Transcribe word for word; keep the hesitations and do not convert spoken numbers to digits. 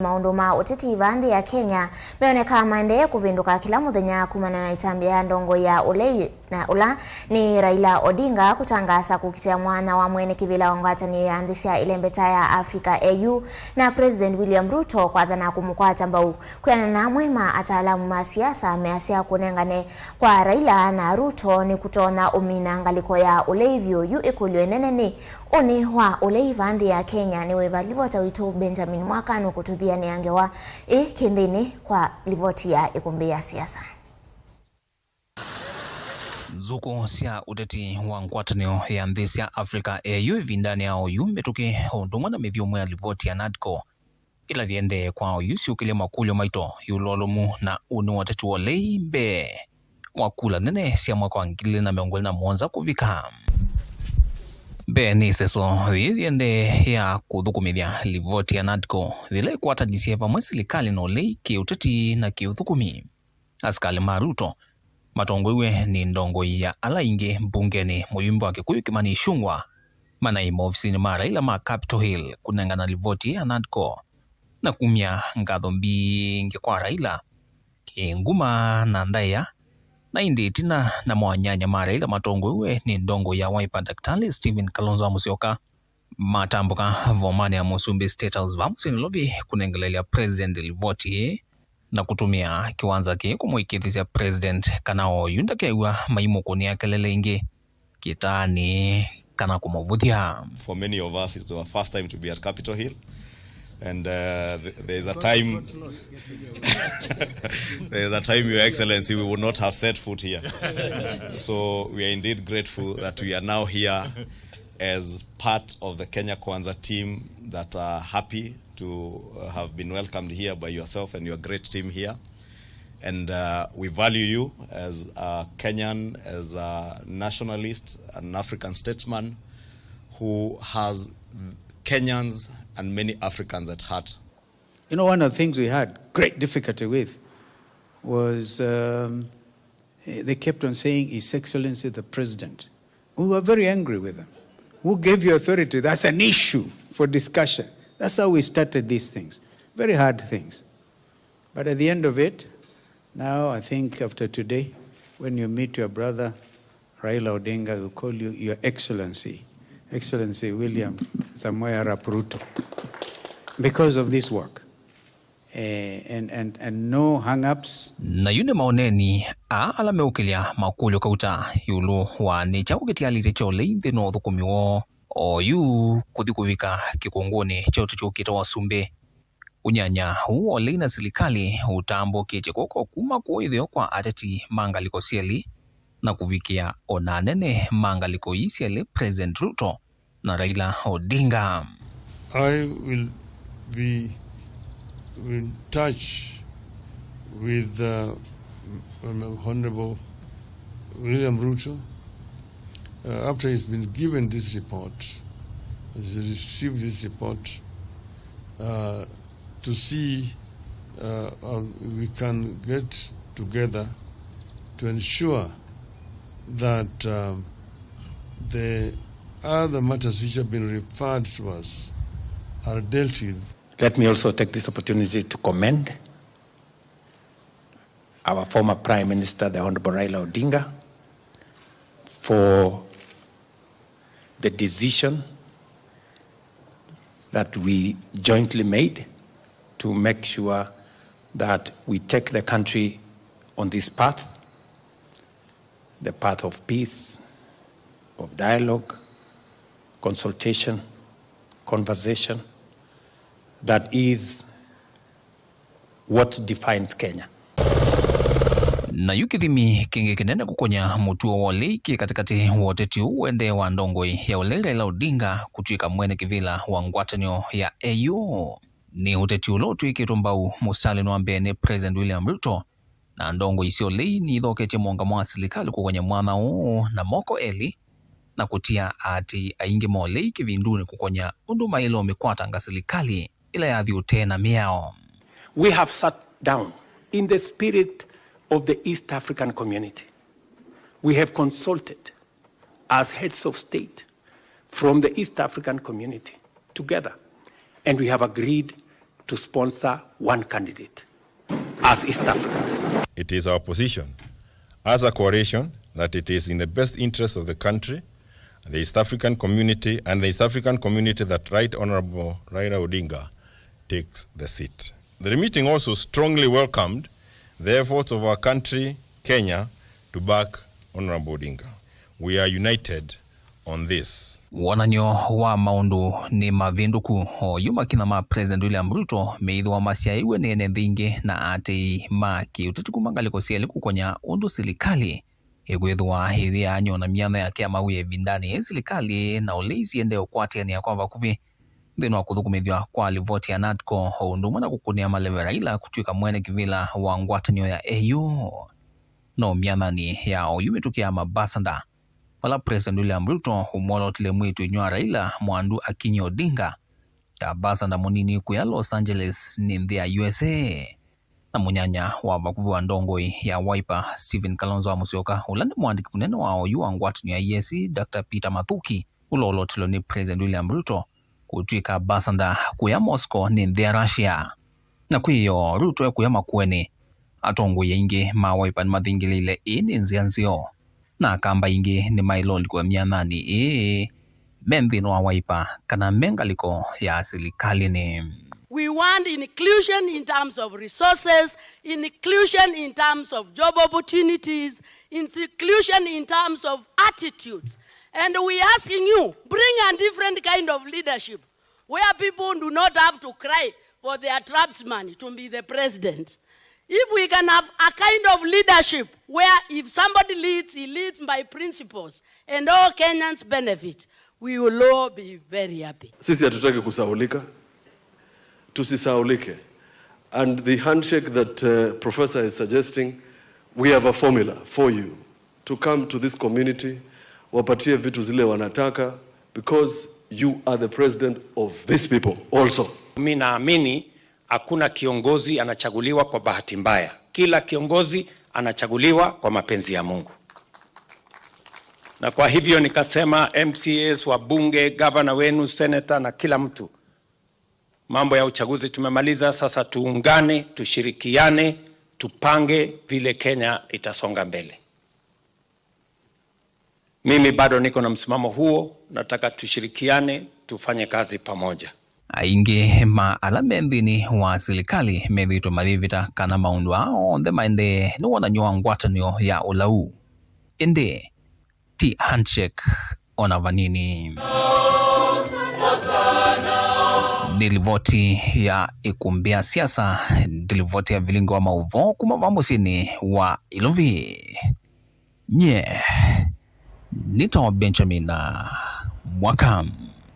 Maũndũ ma ũteti va nthĩ ya Kenya meonekaa maendee kũvĩndũka kĩla mũthenya kumana na ĩtambya ya ndongoi ya ũlei na ũla nĩ Raila Odinga kũtangaasa kũkitĩa mwana wa mwene kĩvĩla wa ngwatanĩo ya nthĩ sya ĩlembeta ya Africa A U na President William Ruto kwathana kũmũkwata mbau. Kwĩanana na amwe ma ataalamu ma siasa measya kũnengane kwa Raila na Ruto nĩkũtonya ũmina ngalĩko ya ũlei vyũ. Yu ĩkũlyo ĩnene nĩ, ũnĩ wa ũlei va nthĩ ya Kenya nĩ wĩva? Livota witũ Benjamin Mwaka nũkũtũthianĩa ngewa ĩ kĩnthĩnĩ kwa livoti ya ĩkũmbĩ ya siasa. Nzukũ sya ũteti wa ngwatanĩo ya nthĩ sya Africa A U ĩvindanĩ ya oyu mĩtũkĩ, o ũndũ ũmwe na mĩthyũmũ ya livoti ya NADCO, ila thiendee kwa oyu syũkĩlya makũlyo maito ĩũlũ wa ũlũmu na ũnĩ wa ũteti wa ũlei mbee wa kula nene sya mwaka wa ngili ilĩ na mĩongo ĩlĩ na mũonza kũvika. Mbee nĩ ĩseso yĩĩ thiendee ya kũthũkũmĩthya livoti ya NADCO yĩla ĩkwatanisye vamwe silikalĩ na ũlei kĩ-ũteti na kĩ-ũthũkũmi. Asikalĩ ma Ruto matongoew'e nĩ ndongoi ya ala aingĩ mbungenĩ, mũyumbe wa Kikuyu Kimani Ichung'wa, manaĩ maovisinĩ ma Raila ma Capitol Hill kũnengana livoti ya NADCO na kumya ngatho mbingĩ kwa Raila kĩ-nguma na ndaĩa, na ĩndĩ ĩtina namo anyanya ma Raila matongoew'e nĩ ndongoi ya Wiper Daktari Stephen Kalonzo wa Musyoka matambũka vomanĩ ya mũsumbĩ State House vaa mũsyĩ Nairobi kũnengeleelya President livoti ĩĩ na kũtũmĩa kĩwanza kĩĩ kũmũĩkĩĩthĩsya President kana oyu ndakew'a maimũkũnĩa kelele ĩngĩ kĩtaanĩ kana kũmũvũthya. For many of us, it's our first time to be at Capitol Hill. And uh, th- there is a time, there is a time, Your Excellency, we would not have set foot here. So we are indeed grateful that we are now here as part of the Kenya Kwanza team that are happy to uh, have been welcomed here by yourself and your great team here. And uh, we value you as a Kenyan, as a nationalist, an African statesman who has Kenyans and many Africans at heart. You know, one of the things we had great difficulty with was um, they kept on saying, "His Excellency the President." We were very angry with them. Who gave you authority? That's an issue for discussion. That's how we started these things. Very hard things. But at the end of it, now I think after today, when you meet your brother Raila Odinga, will call you Your Excellency, Excellency William Samoei Arap Ruto, because of this work. Eh, and, and, and no hang-ups. Na yu nĩ maoneni aa ala meũkĩlya makũlyo kauta ĩũlũ wa nĩ kyaũ kĩtialĩte kya ũlei nthĩnĩ wa ũthũkũmi woo. Oyu kũthi kũvika kĩkũngũnĩ kya ũteti ũkĩte wa ũsumbĩ. Ũnyanya ũũ wa ũlei na silikalĩ ũtambũkĩtye kw'oko kuma kũũ ĩtheo kwa ateti ma ngalĩko syelĩ na kũvikĩa o na anene ma ngalĩko ii syelĩ, President Ruto na Raila Odinga. I will be in touch with uh, Honorable William Ruto uh, after he's been given this report, he's received this report, uh, to see uh, how we can get together to ensure that um, the other matters which have been referred to us are dealt with. Let me also take this opportunity to commend our former Prime Minister, the Honorable Raila Odinga, for the decision that we jointly made to make sure that we take the country on this path, the path of peace, of dialogue, consultation, conversation, that is what defines Kenya. Na yu kĩthimi kĩngĩ kĩnene kũkony'a mũtuo wa ũlei kĩ katĩkatĩ wa ũteti ũũ ũendee wa ndongoi ya ũlei Raila Odinga kũtw'ĩka mwene kĩvĩla wa ngwatanĩo ya A U nĩ ũteti ũla ũtw'ĩkĩtwe mbau mũsalĩnĩ wa mbee nĩ President William Ruto, na ndongoi sya ũlei nĩithoketye mũũngamo wa silikalĩ kũkony'a mwanya ũũ na moko elĩ na kũtia aatĩĩi aingĩ ma ũlei kĩvindunĩ kũkony'a ũndũ maĩle ũmĩkwatanga silikalĩ ĩla yathi ũtee na mĩao. We have sat down in the spirit of the East African community. We have consulted as heads of state from the East African community together, and we have agreed to sponsor one candidate as East Africans. It is our position as a coalition that it is in the best interest of the country, the East African community, and the East African community that Right Honorable Raila Odinga takes the seat. The meeting also strongly welcomed the efforts of our country, Kenya, to back Honorable Odinga. We are united on this. Wonany'o wa maũndũ nĩ mavĩndũku. Oyu makinya ma President William Ruto meĩthĩwa masyaĩwe nĩ ene nthĩ ingĩ na aatĩĩi ma kĩũteti kuma ngalĩko sya elĩ kũkonya ũndũ silikalĩ ĩkwĩthĩwa ĩyĩaany'o na myanya yake ya mawĩa ĩvindanĩ yĩĩ silikalĩ na ũlei siendee ũkwatĩanĩa kwa vakuvĩ nthĩnĩ wa kũthũkũmĩthw'a kwa livoti ya NADCO, o ũndũ ũmwe na kũkũnĩa maleve Raila kũtw'ĩka mwene kĩvĩla wa ngwatanĩo ya A U. No myanyanĩ ya oyu mĩtũkĩ ya mavasanda, vala President William Ruto ũmwolotile mwĩĩtu-inyia wa Raila, Mwandu Akinyi Odinga, ta vasanda mũnini kũya Los Angeles nĩ nthĩ ya U S A. Na mũnyanya wa vakuvĩ wa ndongoi ya Wiper, Stephen Kalonzo wa Musyoka, ũla nĩ mũandĩki mũnene wa oyu wa ngwatanĩo ya E A C, Doctor Peter Mathuki, ũla ũlotilwe nĩ President William Ruto kũtw'ĩka ambassador kũya Moscow nĩ nthĩ ya Russia. Na kwĩyo Ruto ekũya makũenĩ, atongoi aingĩ ma Wiper nĩmathingĩlĩĩle ĩĩ nĩ nzĩa nzeo, na Akamba aingĩ nĩmaĩlolĩkwa myanyanĩ ĩĩ me nthĩnĩ wa Wiper kana me ngalĩko ya silikalĩnĩ. We want inclusion in terms of resources, inclusion in terms of job opportunities, inclusion in terms of attitudes. And we asking you, bring a different kind of leadership where people do not have to cry for their tribesman to be the president. If we can have a kind of leadership where if somebody leads, he leads by principles and all Kenyans benefit, we will all be very happy. Sisi hatutaki kusaulika. Tusisaulike. And the handshake that, uh, Professor is suggesting, we have a formula for you to come to this community, wapatie vitu zile wanataka, because you are the president of these people also. Mi naamini hakuna kiongozi anachaguliwa kwa bahati mbaya. Kila kiongozi anachaguliwa kwa mapenzi ya Mungu. Na kwa hivyo nikasema, M C As, wabunge, gavana wenu, senator na kila mtu, mambo ya uchaguzi tumemaliza, sasa tuungane, tushirikiane, tupange vile Kenya itasonga mbele. Mimi bado niko na msimamo huo, nataka tushirikiane, tufanye kazi pamoja. Aingĩ ma ala me nthĩnĩ wa silikalĩ methĩĩtwe mayĩvĩta kana maũndũ aa onthe maendee nĩ wonany'o wa ngwatanĩo ya ũlau. Ĩndĩ ti handshake ona vanini. Nĩ livoti ya ĩkumbĩ ya siasa, nĩ livoti ya vilingi wa maũvoo kuma va mũsyĩnĩ wa Ilovi. Nye nĩtawa Benjamin Mwaka.